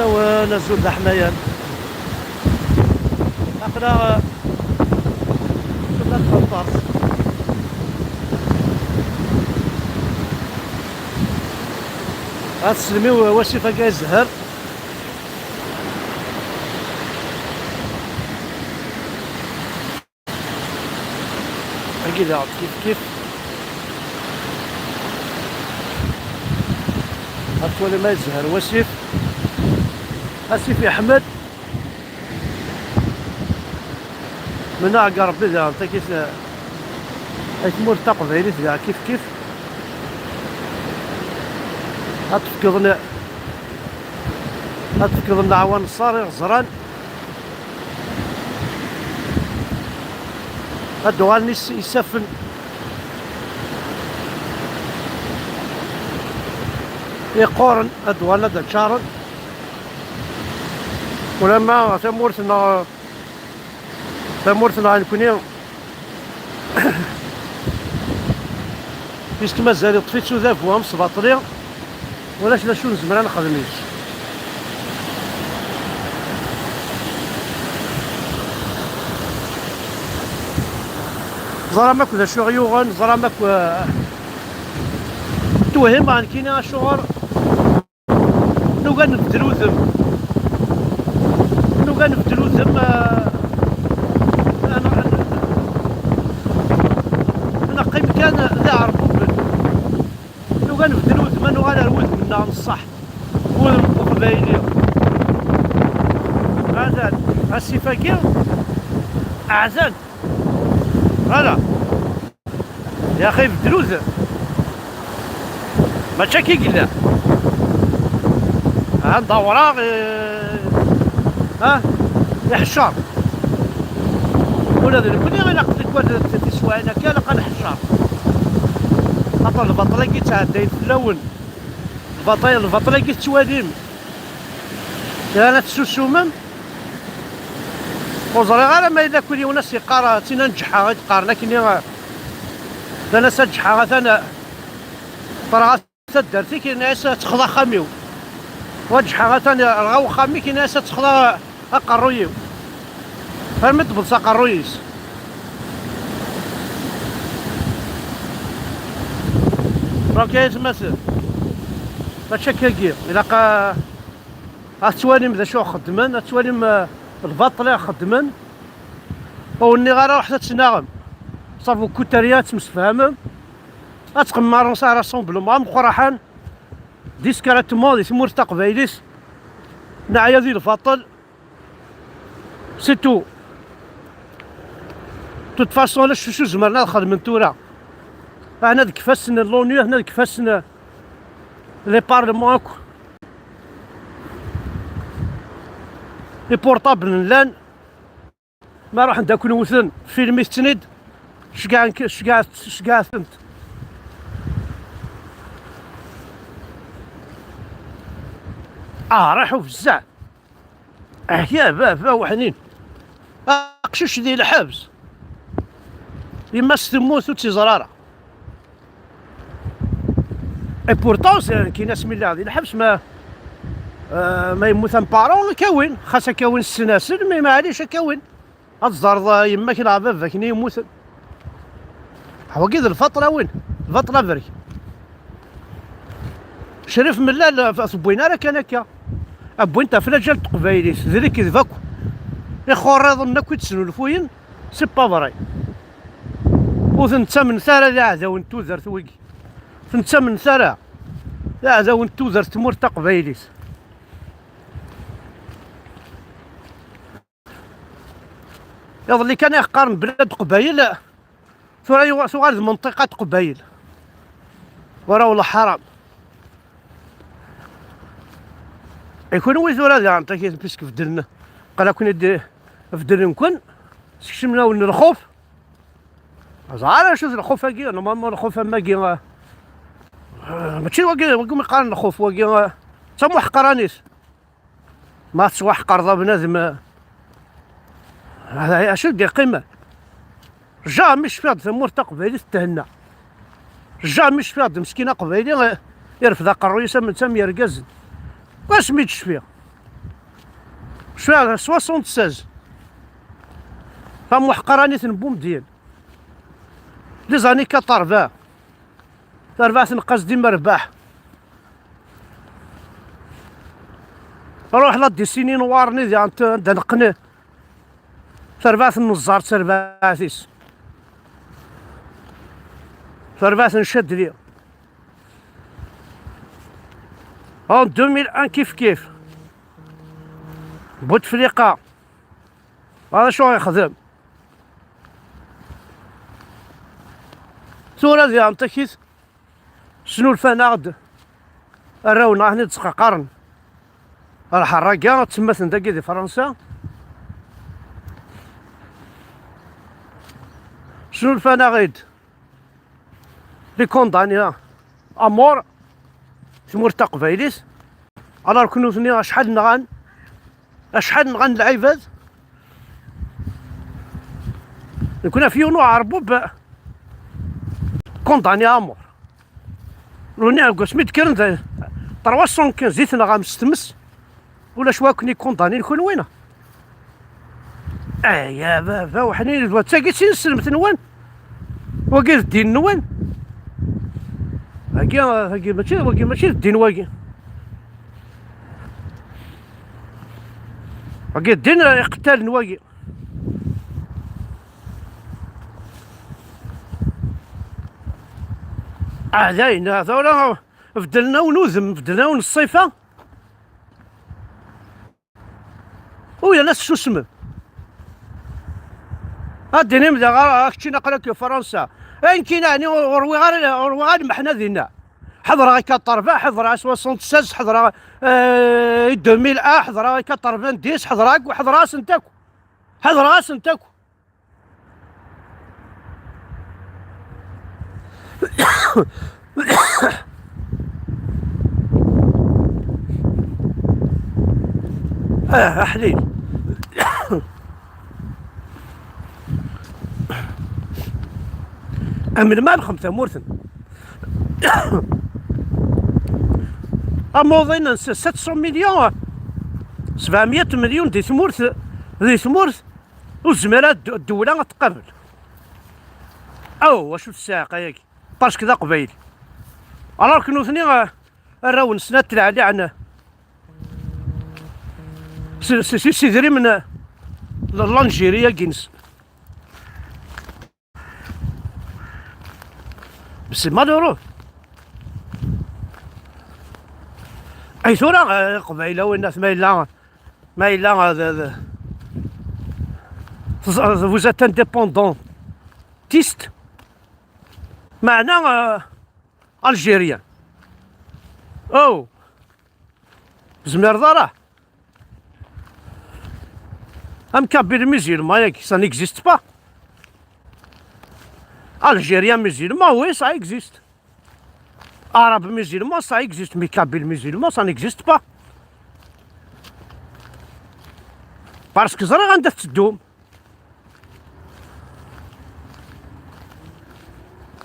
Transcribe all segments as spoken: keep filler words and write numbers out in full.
Awen azul d aḥmayan. Aql-aɣ, eh, cebbat tɣeṭṭart. Ad teslem i wasif-agi ay zzher. Agi daɣ kif kif. Ad twalim ay zzher wasif. Asif iḥmed. Mennaɣ deg Rebbi daɣen takit ay tmurt taqbaylit daɣ kif kif. Ad tefkeḍ n-, ad tefkeḍ nneɛwa n ṣṣar iɣeẓran. Ad d-uɣalen is-, isaffen iqquren, ad d-uɣalen ad d-ččaren. Ulamma tamurt-nneɣ, tamurt-nneɣ nekkni, puisque mazal iṭṭef-itt udabu am sbaṭli, ulac d acu nezmer ad nexdem yis. Ẓram akk d acu ɣ-yuɣen, ẓram akk, eh, twehhimeɣ nekkini acuɣer nugi ad nbeddel udem. Nugi ad nbeddel udem, eh, ad neqqim kan d iɛerbuben. Nugi ad nbeddel udem, ad nuɣal ar wudem-nneɣ n ṣṣeḥ. Wudem n uqbayli. Aɛdan, asif-agi, aɛdan. Voilà. Yaxi ibeddel udem. Mačči akka i yella. Ha, d awraɣ, eh, ha, iḥeccer. Ula d nekkni ilaq tikwal tiswiɛin akka ilaq ad nḥeccer. Xaṭer lbaṭel-agi ttɛeddayen fell-awen. Lbaṭel, lbaṭel-agi tettwalim. Kra la tessusumem. Ur ẓriɣ ara ma yella kul yiwen as-yeqqar, d tin aneǧǧḥa i d-qqaren akkenni, d anas aneǧǧḥa atan, terɣa taddart-ik, yenna-as ad texḍa axxam-iw. Wa aneǧǧḥa atan yerɣa wexxam-ik, yenna-as ad texḍa aqerruy-iw. Armi d-tebḍes aqerruy-is. Donc ay atmaten, mačči akkagi. Ilaq a, ad twalim d acu xeddmen, ad twalim, eh, lbaṭel i xeddmen. Ur nniɣ ara ruḥet ad tnaɣem. Ça vous coûte rien ad temsefhamem. Ad tqemmarem s rassemblement ameqqraḥan, discrètement di tmurt taqbaylit. Neɛya di lbaṭel. C'est tout. De toute façon, ala acu zemren ad xedmen tura. Aḥna deg ifassen n l'ONU, aḥna deg ifassen n les parlements akk. Iportablen llan. Ma ruḥen-d akk wten, filmit-ten-id. Ceggɛen-, ceggɛet-, ceggɛet-tent. Ah, riḥu bezzaf. Ah, ya baba weḥnin. Aqcic di lḥebs. Yemma-s temmut ur tt-iẓra ara. Et pourtant, c'est, nekkin asmi lliɣ di lḥebs, ma, euh, ma yemmut un parent, ad k-awin. Xas ad k-awin ssnasen, mais maɛlic ad k-awin. Ad teẓreḍ, euh, yemma-k neɣ baba-k-nni yemmuten. Wagi d lfaṭla win, lfaṭla berk. Crif Mellal, f-, tewwin ara kan akka. Wwin-t ɣef laǧal n teqbaylit, d lekdeb akk. Ixurriḍen akk i d-snulfuyen, c'est pas vrai. Ur ten-ttamnet ara d iɛdawen n tudert wigi. Ur ten-ttamnet ara d iɛdawen n tudert tmurt taqbaylit. Iḍelli kan i qqaren belad Qbayel, tura yuɣ-, tuɣal d menṭiqa n Qbayel. Wara wellah ḥaram. I kunwi tura daɣen, takit, puisque beddlen, qqel-aken-id beddlen-ken, sekcmen-awen lxuf. Ẓer acu d lxuf-agi, normalement lxuf am wagi, eh, mačči wagi, wagi mi qqaren lxuf, wagi, eh, d tamuḥqranit. Ma tettwaḥqreḍ a bnadem, eh, acu d-iqqimen? Jamais cfiɣ-d tamurt taqbaylit thenna. Jamais cfiɣ-d meskin aqbayli, eh, irfed aqerruy-is am netta am yergazen. Wasmi d-cfiɣ. Cfiɣ soixante-seize. Tamuḥqranit n Bumedyen. Les années quatre-vingts. Tarbaɛt n Qasdim Rbaḥ. Ruḥ la décennie noire-nni di ant-, anda neqqen. Tarbaɛt n Neẓẓar d tarbaɛt-is. Tarbaɛt n Cadli. En deux mille un kif kif. Bouteflika. Ala acu ɣ-ixdem. Tura di Antakit snulfan-aɣ-d arraw-nneɣ akken i d-ttqaqaren. Lḥerraga ttemmaten dagi di Fransa. Snulfan-aɣ-id les condamnés à mort, tmurt taqbaylit, alors que nutni acḥal nɣan, acḥal nɣan lɛibad. Nekni ɣef yiwen uɛerbub condamné à mort. Nutni deg wasmi d-kkren d trois cent quinze i tenɣam s tmes. Ulac wa ken-ikkundanin kunwi, neɣ? Aya baba uḥnin, d wattagi d tineslemt-nwen. Wagi d ddin-nwen. Wagi, wagi mačči, wagi mačči d ddin wagi. Wagi d ddin iqettalen wagi. Ah, dayen, ah, tura beddlen-awen udem, beddlen-awen ṣṣifa. Ur yal ass susmen. Ad d-inim daɣ, ah, keččini aql-ak di Fransa. Ayen kan, ɛni ur, ur rwiɣ ara, ur rwiɣ ara lmeḥna dinna. Ḥeḍreɣ i quatre-vingts, ḥeḍreɣ soixante-seize, ḥeḍreɣ, eh, deux mille un, ḥeḍreɣ i quatre-vingt-dix, ḥeḍreɣ akk, ḥeḍreɣ-asent akk. Ḥeḍreɣ-asent akk. Ah, aḥlil. Am lmal xam tamurt-n. Amuḍin n sept cents millions, سبعمية مليون di tmurt, di tmurt, ur tezmir ad d-, ddewla ad tqabel. Aw, wacu tessaɛqa-yagi? Parce que d aqbayli. Alors que nutni, eh, arraw-nsen ad tlɛelliɛen s, s, s, s idrimen n, n l'Algérie-agi-nsen. C'est malheureux. Ay tura, eh, Qbayla, winnat, ma yella, ma yella, eh, de, de, vous êtes indépendantiste, meɛna, eh, algérien. Oh, ur tezmireḍ ara. Am Kabyle musulman-agi, ça n'existe pas. Algérien musulman, oui, ça existe. Arabe musulman, ça existe, mais Kabyle musulman, ça n'existe pas. Parce que ẓriɣ anda tetteddum.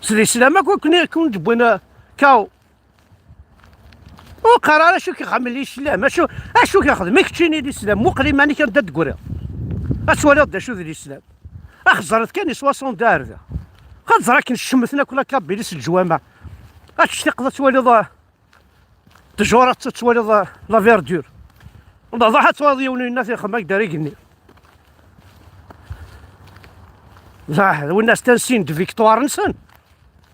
S l'islam akk akken i ken-id-wwin, eh, kaw. Ur qqar ara acu k-ixdem l'islam, acu, acu k-ixdem, i keččini l'islam, muqel iman-ik anda d-tegriḍ. Ad twaliḍ d acu d l'islam. Axeẓret kan i soixante-deux ar da. Ad ẓer akken cemten akk la Kabylie s leǧwameɛ. Ad tectiqeḍ ad twaliḍ, ah, ttjur, ad t-, ad twaliḍ, ah, la verdure. Wala ad twaliḍ yiwen yenna tixem ak-d ar igenni. Dah, winna s tansin d victoire-nsen.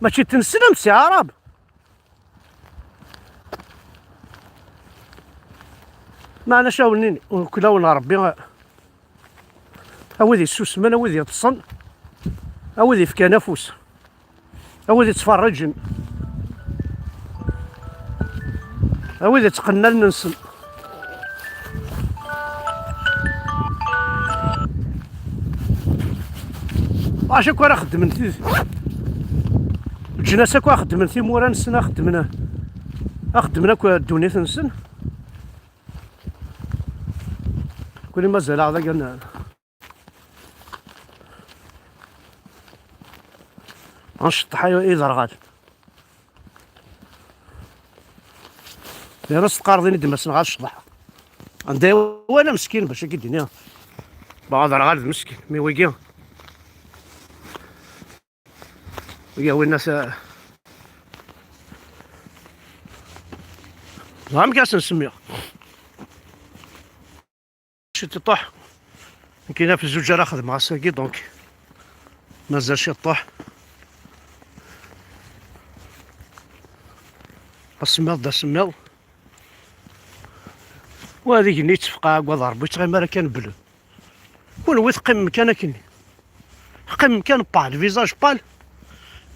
Mačči d tineslemt, si Arab. Meɛna acu awen-nini, ukul-awen Ṛebbi, a wid yessusmen, a wid yeṭṭsen, a wid yefkan afus, a wid yettferriǧen, a wid yettqennalen-nsen. Acu akk ara xeddmen tid-, leǧnas akk ara xeddmen timura-nsen, ara xeddmen, ara xeddmen akk ddunit-nsen. Kuli mazal-aɣ dagan. Ad nceṭṭeḥ ay iderɣal. Yerna s tqarḍin i d-mmasen ɣer ccḍeḥ. Anda i wala meskin bac ad k-id-iniɣ. Baɛḍer ɣer d meskin, mi wigi. Wigi winna s-, ẓer amek ad sen-semmiɣ. Ciṭuḥ. Nekkin ɣef zuǧ ara xedmeɣ ass-agi, donc mazal ciṭuḥ. Asemmiḍ d asemmiḍ. Wa d igenni yettefqa agad Ṛebbi, ur yettɣimi ara kan blu. Kunwi teqqimem kan akken. Teqqimem kan pal, visage pal.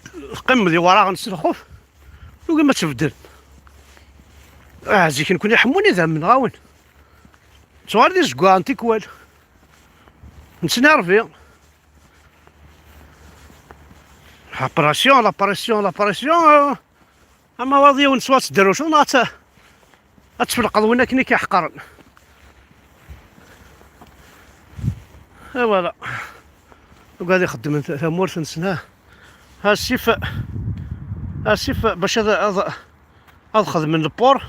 Teqqimem di waraɣen s lxuf. Tugim ad tbeddlem. Ah, zik nekni ḥemmun idammen, ɣawen. Ttuɣal d izeggaɣen tikwal. Nettnervi. La pression, la pression, la pression, euh. Ama waḍ yiwen s wass tedruceḍ, neɣ ad t-, ad tfelqeḍ win akken i k-iḥeqren. Et voilà. Ugad ixeddmen ta-, tamurt-nsen, ha. Asif, asif bac ad, ad, ad xedmen le port.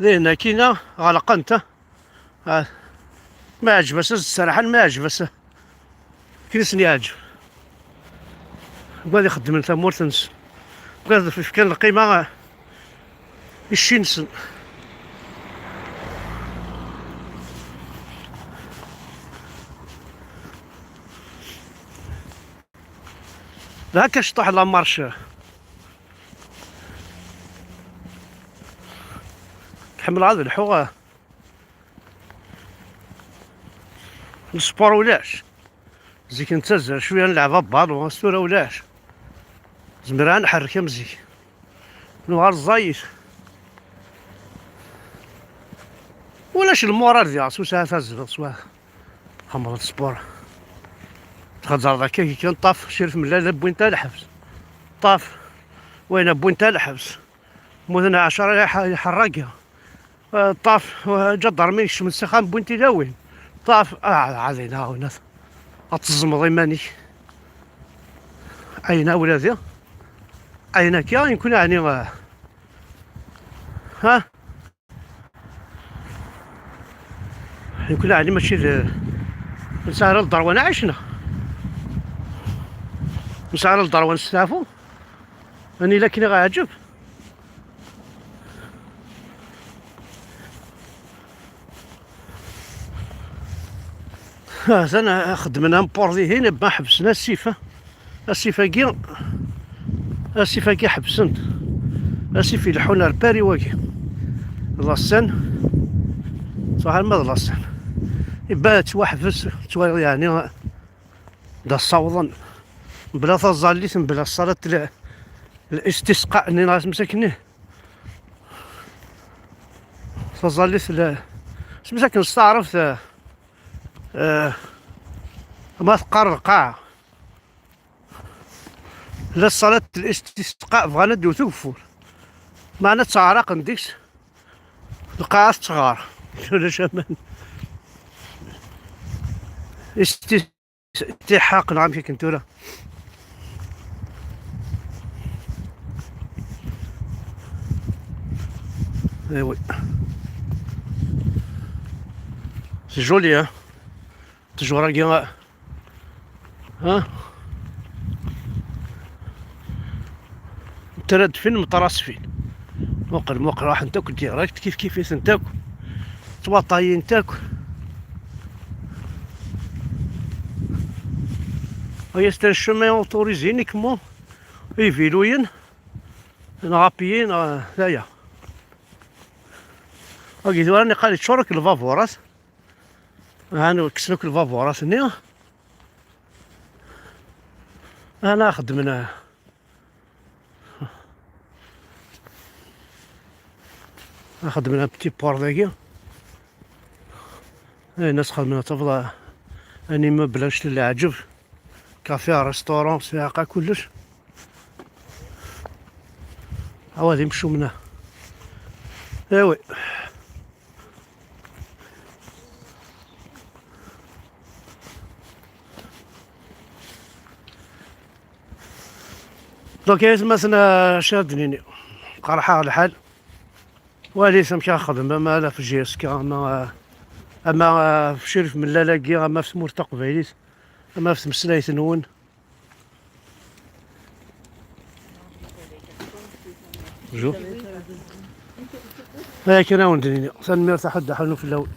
Dihin akkin ɣelqen-t. Ah, ma yeɛǧeb-as ad serrḥen, ma yeɛǧeb-as akken i sen-yeɛǧeb. Wad ixeddmen tamurt-nsen, wad fkan lqima i cci-nsen. D akka cṭuḥ la marche. Ḥemmleɣ ad lḥuɣ. Lesport ulac. Zik nettazzal cwiya, nelɛeb abalu, ass tura ulac. Zemreɣ ad nḥerrek am zik. Nuɣal ẓẓayit. Ulac lmurar diɣ, s usaɛa tazdeɣ s wa. Xemmeḍ sport. Txezzreḍ akka kan ṭṭaf, ciref mlal wwin-t ɣer lḥebs. Ṭṭaf, wayen wwin-t ɣer lḥebs. Mmuten ɛecṛa iḥ-, iḥerraga. Eh, ṭṭaf, eh, ǧadarmi yekcem s axxam, wwin tilawin. Ṭṭaf, ah, ɛad ayna, ɛawnat. Ad teẓẓmeḍ iman-ik. Ayna, ula di. Ayna akka, nekkni ɛni, eh, ha? Nekkni ɛni mačči d, nesɛa ara lḍerwa nɛic, neɣ? Nesɛa ara lḍerwa nesteɛfu? Ani la kniɣ ɛǧeb. Atan xeddmen ampur dihin, ma ḥebsen asif, asif-agi, asif-agi ḥebsen-t. Asif ileḥḥun ar Paris wagi. D assen. Ṣaḥ, ma d lassen. Ibba ttwaḥbes, ttwaliɣ yeɛni d as-ssawḍen. Mebla taẓallit, mebla ṣṣalat l-, l-istisqa, nniɣ-as msakken. Taẓallit la, s msakken s taɛrabt, eh, eh, ma teqqar lqaɛa. La ṣṣalat l-istisqa, bɣan ad d-iwet ugeffur. Meɛna ttaɛraqen deg-s, lqaɛa tettɣar. Ulac aman. Istis-, tiḥaq neɣ amek akken tura. Eh oui. C'est joli, hein. Ttjur-agi, ha? Ttradfin mṭrasfin. Muqel, muqel, ruḥent akk direct, kif kif-itent akk. Ttwaṭayint akk. Aya, c'est un chemin autorisé uniquement i viluyen, neɣ à pied, neɣ d aya. Agi tura niqal yeččur akk lbaburat. Han kksen akk lbaburat-nni. Ana xeddmen, xeddmen un petit port dagi. Ayen as xedmen ad tafeḍ un immeuble anect n leɛǧeb. Café, restaurant, sɛiqa kullec. Awa d imcumen-a. Eh oui. Donc, ay atmaten, acu ara d-nini? Qerḥeɣ lḥal. Walit amek ara xedmem, ama ala f J S K, ama, ama f Crif Mellal-agi, ama f tmurt taqbaylit, ama f tmeslayt-nwen. Ju. Akken ad wen-d-nini, tanemmirt a ḥedd aḥanu fell-awen.